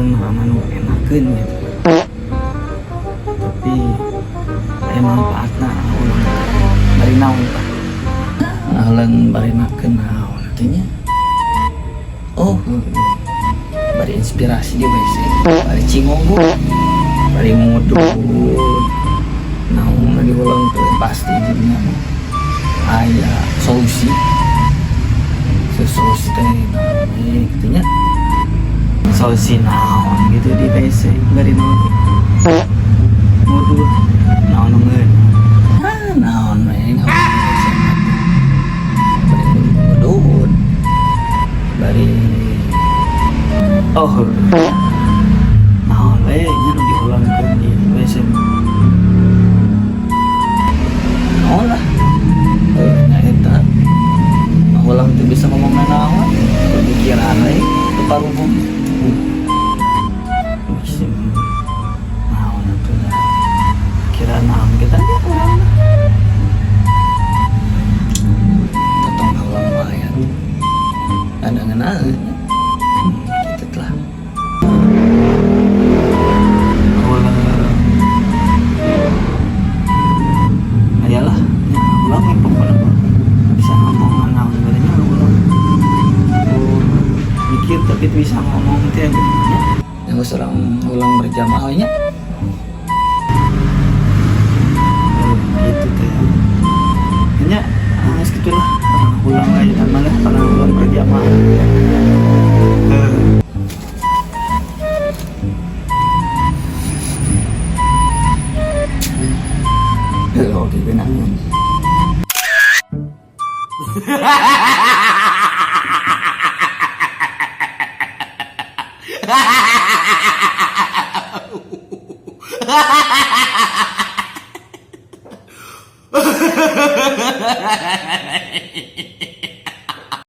Naon anu enakeun gitu, tapi aya manfaatna ulang bari naon tah ngahuleng bari nakeun naon teh nya. Oh, bari inspirasi di WC, bari cingonggo, bari ngudut naon diulangkeun, pasti jadinya mah aya solusi. Solusi teh naon gitu nya, solusi naon gitu di WC bari naon ngudut naon ngeun ah naon we ngahuleng di WC mah teh. Bari ngudut bari oh naon we nya nu diulangkeun di WC mah naon lah. Eh, nya eta ulang teu bisa ngomong naon, pemikiran we teu paruguh. Musim naon atuh dah kira naon kita nya urang mah totong ulang wae atuh ada ngeunaheun nya. Gitu lah ulang ayalah nya ulang we pokokna mah bisa ngomong naon nya ulang. Oh, mikir tapi teu bisa ngomong teh nya yang urang ulang berjamaah nya. Oh, gitu teh nya. Ah, segitulah pernah ulang aja dan malah pernah ulang berjamaah. Eh. Eh, oke, benar.